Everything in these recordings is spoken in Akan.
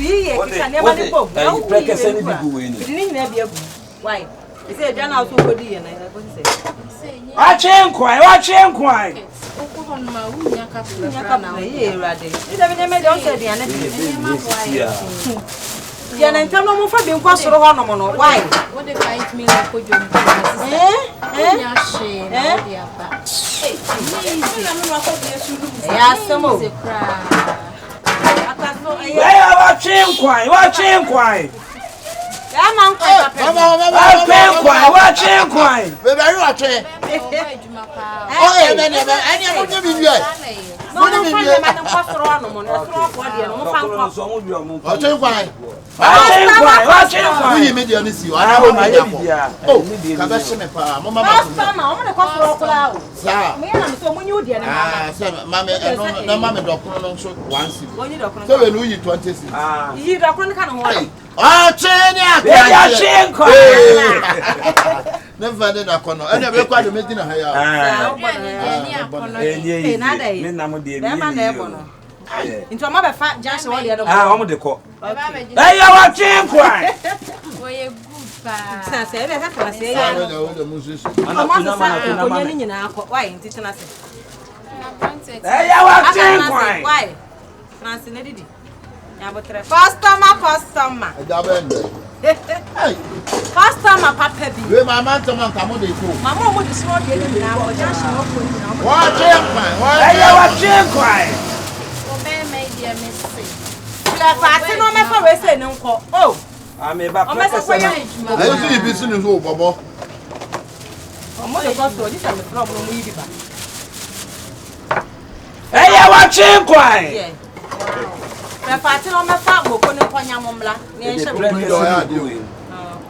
Nti yɛ keka nneɛma ne bom. Na wo prɛkɛsɛ ne bi gu wei ni. Mede ne nyinaa bi agu. Why? Ɛsɛ aduane a wosɛ wokɔdi yɛ no ɛkɔsi sɛ. Watwe nkwan, watwe nkwan. Wokɔ hɔ nom a wonya kapra Wonya kapra yɛ awurade. Ne dɛm nneɛma deɛ ɔsɛ aduane de. Nneɛma boa yɛ. Deɛ ne ntam no momfa bi nkɔ soro hɔ nom no. Why? Wode 5 million kɔ dwom na sista. Wonya hwee na wode aba. Ɛyɛ asɛm o. Wɛyɛ watwe nkwan, watwe nkwan. Bɛrima nkwan papa bi. Watwe nkwan, watwe nkwan. Bɛbɛri watwe. Ɔyɛ bɛ ne bɛ ɛni ɛmu nye mi wie. Mo ne mi wie. Ɔtwe nkwan. Watwe nkwan, watwe nkwan. Woyi mi deɛ ne si hɔ ana wo mi nya kɔ. O kabɛ hye mi paa mo ma ma so mi. Ɔmo de kɔ soro koraa o. Saa. Mo yɛ na mi sɛ ɔmo nyi wo deɛ ne ma. Aa sɛ maame ɛno na maame dɔkono no nso one cedi. Wɔnyi dɔkono. Sɛ wei no woyi 20 cedi. Yi dɔkono no ka ne ho. Ɔtwe ne Bɛyɛ akranteɛ. atwe nkwan. Ne nfa ne nakɔ no ɛna bɛkɔ ade mɛgyina ha yi a. Ɛnyɛ yi me nam deɛ mi Bɛrima na yɛ ɛbɔ no. ni Nti ɔmo abɛfa junction hɔ deɛ no. Ah, wɔn de kɔ. Ɛyɛ watwe nkwan. Wɔyɛ good paa. Tena ase, ɛbɛ sɛ tena ase ɛyɛ. Wo deɛ wo deɛ mo nso si. Ɔmo asesa nkonnwa no nyinaa kɔ. Why nti tena ase. Ɛyɛ watwe nkwan. Why? Tena ase na didi. Nyabotrɛ. Customer customer. Ɛgya bɛn dɛ. Customer papa bi. Wei maa ma ntɛm anka mo de ko. Mama ɔmo de soro deɛ no nyinaa kɔ junction hɔ kɔ nyinaa. Ɔmo de Wɔtwe nkwan. Ɛyɛ watwe nkwan. Ɔbɛrima yi deɛ me se. Faate na ɔmɛfa wei sɛ ne nkɔ. Oh. Ame ba Ɔmɛsɛ prɛkɛsɛ kɔ yɛ na. adwuma. Ɛyi nso yi bi si ne so bɔbɔ. Ɔmo de kɔ soro gye sɛ mefrɛ ɔmo na ɔmo yi bi ba. Ɛyɛ watwe nkwan. Deɛ. Faate na ɔmɛfa moko ne nkɔ nyamo mmla. Ne yɛnhyɛ Ɛde mo. prɛkɛsɛ na gu wei.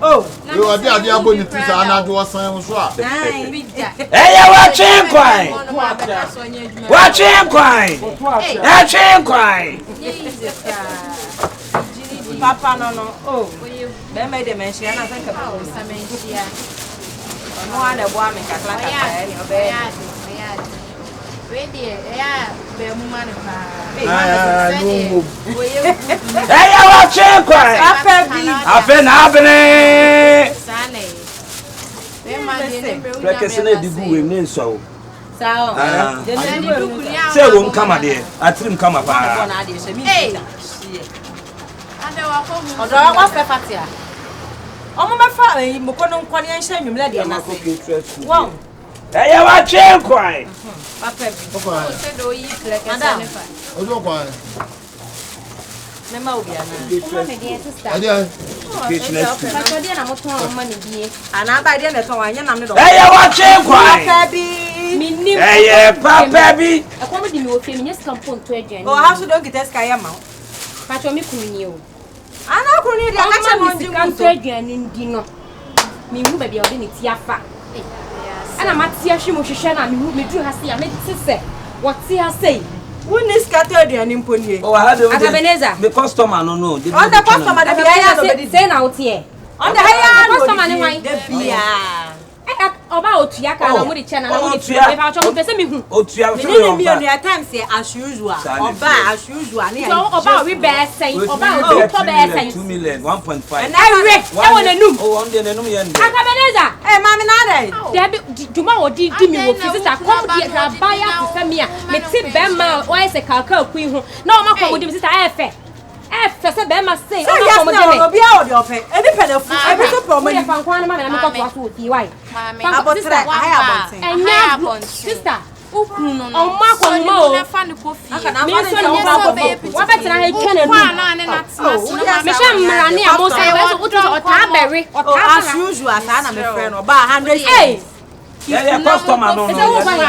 Oh. Wei ɔde adeɛ abɔ ne ti saa anadwo ɔsan wo so a. Ɛyɛ watwe nkwan. Watwe nkwan. Ɛtwe nkwan. Papa no no. Oh. Bɛrima yi deɛ manhyia no asɛ nka Manhyia. Ɔno ara na ɛboa me kakra kakra ɛne ɔbɛyɛ. Wei deɛ ɛyɛ a bɛn ma no paa. Ɛyɛ watwe nkwan. Papa bi. Afei na abene. Saa na ɛyɛ. Bɛrima deɛ ne mmerɛ wonya Prɛkɛsɛ na edi gu wei ne nsɔ o. Saa o. Ah. Deɛ ne ne duku ne Sɛ wɔm kama deɛ, atirim kama Bɔ paa. na adeɛ hyɛ mi Hey. nkyita. Hyɛ. Adɛ wakɔ hu. Ɔdɔ wafɛ fate a. Ɔmo bɛfa ɛyi moko no nkɔ ne yɛnhyɛ nwumlɛ deɛ n'ase. Wɔn. Ɛyɛ watwe nkwan. Papa bi. Sɛ de oyi prɛkɛsɛ ne fa. Ɔsɛ kwan. Mɛma obi anaa. Ɛdeɛ. Anaa ba deɛ na ɛtɔn wa nyɛ nam ne dɔm. Ɛyɛ watwe nkwan. Papa bi. Ɛyɛ papa bi. Ɛkɔm de mi wɔ fie menyɛ sika mpo nto aduane. Ɔha so de okita sika yɛ ma wo. Patro me kunu nie o. Ana kunu ni deɛ aka kyerɛ no Ɔma me ɔngye sika ngu nto so. aduane ndi no. Menhu baabi a ɔde ne ti afa. Ɛna mate ahwe mu hwehwɛ no a mehu meduru ha sei a mete sɛ wɔte ha sei. Wonni sika tɔ aduane mpo nie. Ɔwɔ ha de o de. Akabeneza. Me customer no no. De bi Ɔn sɛ customer de bia yɛ na ɔbɛdidi. Sei na woteɛ. Ɔn de ha yɛ na Customer ne ɔdidi. hwan? Da biaa. Ɛka ɔba a otua ka na ɔmo de kyɛ na na ɔmo de Otua. tua. Mepa atwa mo pɛ sɛ mehu. Otua Me so ne yɛ ne mmienu ɔmfa. yɛ times yɛ as usual. Saa ne Ɔba teɛ. as usual ne Nti ɔba a ɔwe bɛɛ sɛn, ɔba a Otumi ɔtɔ bɛɛ 2 sɛn. 2 million 1.5. Ɛwe ɛwɔ n'anum. Oh, ɔno deɛ n'anum yɛ ndɛ. Akabeneza. Ɛ maame na adɛ. Dabi dwuma a wɔde di mi wɔ fi sisa kɔm deɛ sɛ abaayewa te sɛ me a mete bɛrima a ɔyɛ sɛ kaakaakui yi ho na ɔma kɔm di mi sisa ɛyɛ fɛ ɛyɛ fɛ sɛ bɛrima sei Sɛ ɔma yɛ kɔm sɛ di mi. obi a ɔde ɔpɛ. Ebi pɛ na fu. Ebi nso pɛ ɔmo Woyɛ anim. fa nko ara ma me na mekɔ toa so wɔ fie wae. Maame. Abotire aha yɛ abɔnten. Ɛnyɛ Aha yɛ agorɔ abɔnten. sista Wokunu no no. Ɔmma akɔnhoma o. Sɔ ne mu na fa ne kɔ fie. Aka na Me afa nso ne ne nkyɛn sɛ wo ba bɛyɛ wabɛtena ha atwa Wokɔ n'anum. a na ne natena ase na ma Mehwɛ mmara ne a mo sɛ wɔsɛ wotu sɛ ɔtaa bɛwe Oh, ɔtaa as bɛwe. usual saa na mefrɛ no. Ɔba 100 Ee cedis. Yɛyɛ customer no no. ɛsɛ wokɔ he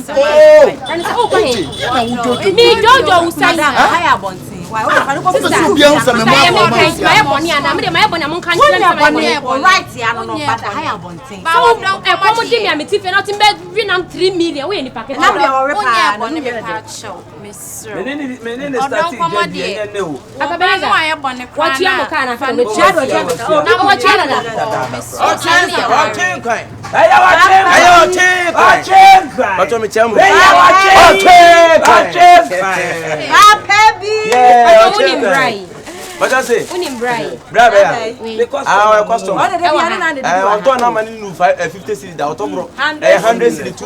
Oo. ɛne sɛ wokɔ he Yɛ na wo jojo. mi jojo wo sɛn. Madam, aha yɛ abɔnten. Why? Wode fa ne kɔ Sister, Sɛ obi ahu sɛ me Sɛ mma yɛ akɔ ɔma meka nsia. mayɛ bɔne anaa mede mayɛ bɔne a monka nkyerɛ me sɛ mayɛ Wonyɛ bɔne. bɔne. Right ya no no, but aha yɛ abɔnten. Sɛ wo ɛkɔm de me a mete fie na wote mbɛwe nam 3 million woyɛ nipa Nam deɛ ketewa. ɔwe Wonyɛ paa. bɔne Ne mepa yɛ akyɛw. Mesrɛ. Me ne ne me ne ne Ɔdɔ start nkɔmmɔ gya deɛ deɛ. ɛnyɛ ne o. Akabeneza Ɔba no ayɛ bɔne koraa watua mo na kaa na fa afei no na Ɔwɔ metua. tua, ɔwɔ tua. Na wɔtua dada. Mesrɛ. Ɔtwe nkwan. Ɛyɛ watwe nkwan. Ɛyɛ ɔtwe nkwan. Watwe nkwan. Ɔtɔ mi kyɛn mu. Ɛyɛ watwe Ɔtwe nkwan. Watwe nkwan. Papa bi. Yeah, Ɔtɔ wo ɔtwe nim nkwan. bra yi. Bàtà se. Wonim bra yi. Bra bɛ ya. Ah, ɔyɛ customer. Ɔde de bi ane na de Ɛ ɔtɔ na ma ne nu 5 50 cedis da ɔtɔ borɔ. Ɛyɛ 100 cedis 2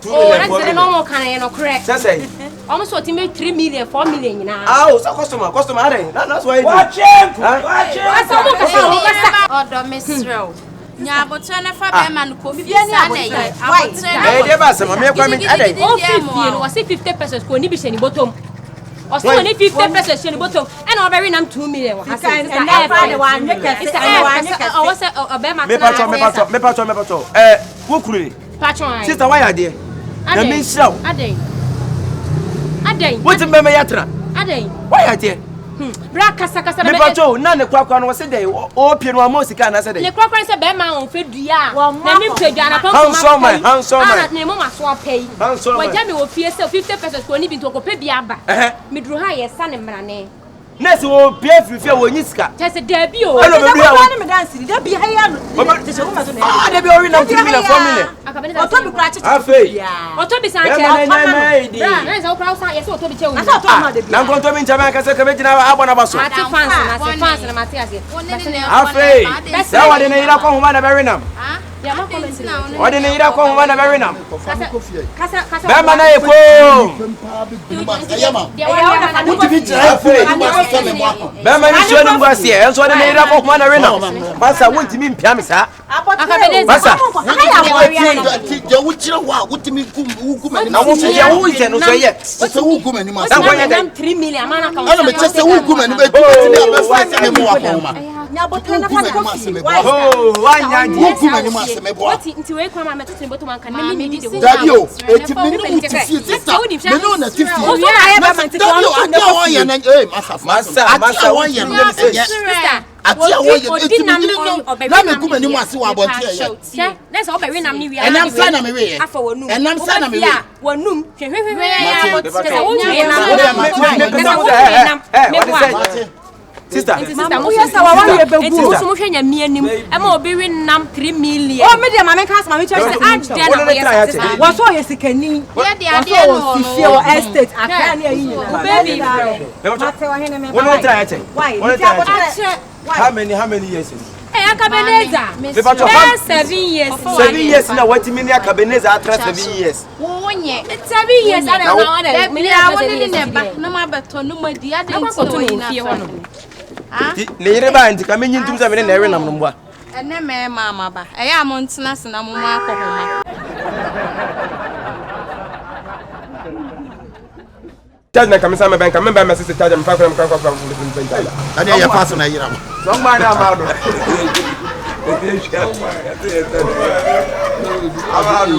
2 Oh, million na 4 sɛ million. na ɔmo kan yɛ nokorɛ. Sɛ sɛ. Ɔmo sɛ ɔtumi 3 million 4 million nyinaa. Ah, o sɛ customer customer adɛn. That's why. Wakye nkwan. Wakye Asa ɔmo kasa ɔmo kasa. Ɔdɔ mesrɛ wo. Nya abotrɛ na fa bɛrima no kɔ fie saa na ɛyɛ. Abotrɛ na Ɛyɛ deɛ ba asɛm ame kwa me adɛn. Ɔfiri fie no wɔse 50 pesos kò ni bi hyɛ ne bɔtɔm. Ɔsɛ wɔ ne 50 pesos hyɛ ne bɔtɔm ɛna ɔbɛwe nam 2 million wɔ ha sɛ Sika sista ɛnɛ koraa de ɛɛfɛ. wanyɛ kɛse Sista ɛnɛ ɛɛfɛ wanyɛ sɛ kɛse. ɔwɔ sɛ ɔbɛrima Me patro me patro me patro me patro. Eh, wo kunu ni. Patro ayi. Sister why adeɛ? Na me nhyira wo. Adɛn. Adɛn. Wotim bɛ me yɛtena. Adɛn. Why adeɛ? Bra kasa kasa Me patro na ne kwakwa no wɔse dɛ ɔpie no ama sika na sɛ Ne dɛ. korakora sɛ bɛrima a ɔmfɛ dua a Wɔn na ne mpɛ dua na pɔnkɔ Handsome man, handsome man. Ana ne moma so apɛ yi. Handsome man. Wɔgya me wɔ fie sɛ 50 pesos kò ni bi nti ɔkɔpɛ bi aba. Ɛhɛ. Meduru ha yɛ sa ne mmarane. Nurse wɔ pie firi fie wɔ nyi sika. Kyɛ sɛ daabi o. Ɛna ɔbɛdu a Ɔbɛdu ne me dance ni da bi ha ya no. Kyekye wo ma so na. Ah, da bi ɔwe nam 3 million 4 million. Ɔtɔ bi koraa kyekye. Afei. Ɔtɔ bi san Bɛrima kyɛ. na nya ma ɛdi. Bra na sɛ wokora wo san yɛ sɛ ɔtɔ bi kyɛ wo. Na sɛ ɔtɔ ma da bi. Na nkɔntɔ mi nkyɛn bɛn kasa kɛmɛ gyina abɔ n'aba so. Mate fans na se fans na mate ase. Afei, sɛ wɔde ne yere kɔ homa na bɛwe nam. Wɔde ne yere kɔ homa na bɛwe nam. Kasa kasa. Bɛrima na yɛ koom. Afei, bɛrima ne suo ne mu aseɛ ɛnso wɔde ne yere kɔ homa na bɛwe nam. Masa wontumi mpia me saa. Masa. Deɛ wokyerɛ hɔ a wotumi gu m'anim Na wo nso deɛ woyɛ no nso ɛyɛ. sɛ wogu m'anim ase Na nkɔnyɛ dɛn? Nam 3 million ama na ka. ɛna mekyɛ sɛ wogu m'anim ɛtumi a bɛfa sɛ me mu akɔnhoma Nya abotrɛ na fa ne kɔ fie. Why? Oh, wanya adeɛ. wogu m'anim ase meboa Wati nti wei kwan ma mɛtoto ne bɔtɔm anka ne me nidi de ho. dabi o eti me ne wo te fie sista me ne wo na te fie Wo so na ayɛ bɛrima nti dabi o ɔno ade a wɔyɛ no ee masa Masa, ade masa, a wɔyɛ no ɛnyɛ Sister, ade a wɔyɛ no eti me yere no na me gu m'anim ase wɔ abɔnten ɛyɛ Hwɛ, na sɛ wobɛwe nam ne wie a, ɛnam sɛ na meweyɛ afa w'anum. ɛnam sɛ na Wobɛfie meweyɛ a, w'anum. Hwɛ, hwɛ, hwɛ, hwɛ. Mate. Kyerɛ sɛ wonwie nam. Wode ama- Kyerɛ sɛ wonwie nam. Meboa. Sister. Nti sister, mo Woyɛ sɛ wawareɛ bɛgu Nti o. mo so mohwɛ Nyame anim. Ɛma obi we nam 3 million. O me deɛ maame nka asɛm maame kyerɛ Sɛ sɛ adɛn na moyɛ saa sister? Wɔ so ɔyɛ sikani. Yɛde Wɔ so adeɛ no ɔwɔ si fie wɔ estate akra ne ayi nyinaa. Wo baby brɛ. Mate ɔhene me. Wo ne wo tena yɛ kyɛ. Why? Wo ne Nti tena yɛ kyɛ. abotrɛ. Why? How many years is? Ɛyɛ Akabenezer. Me patro, Bɛyɛ 7 years. 7 years na watumi ne Akabenezer atra 7 years. Wo nyɛ. 7 years adɛn na ɔdɛ. Da Me ne bia wo seven ne ne years ne ba deɛ. na mo abɛtɔ no mo adi adɛn Akɔ nti na akɔto ne wɔnyina fie hɔ nom. Nti ne yere baa nti ka menyi ntom sɛ me ne na ɛwe nam no mboa. Ɛnɛ mɛɛma ama ba. Ɛyɛ a mo ntena ase na mo mo akɔ homa. Charge na kamisa mɛbɛn ka mɛbɛn mɛsisi charge mfa kura mfa kura mfa mfa charge. ɛne ɛyɛ fa so na yera mo Sɔngba na ama do. Ama do.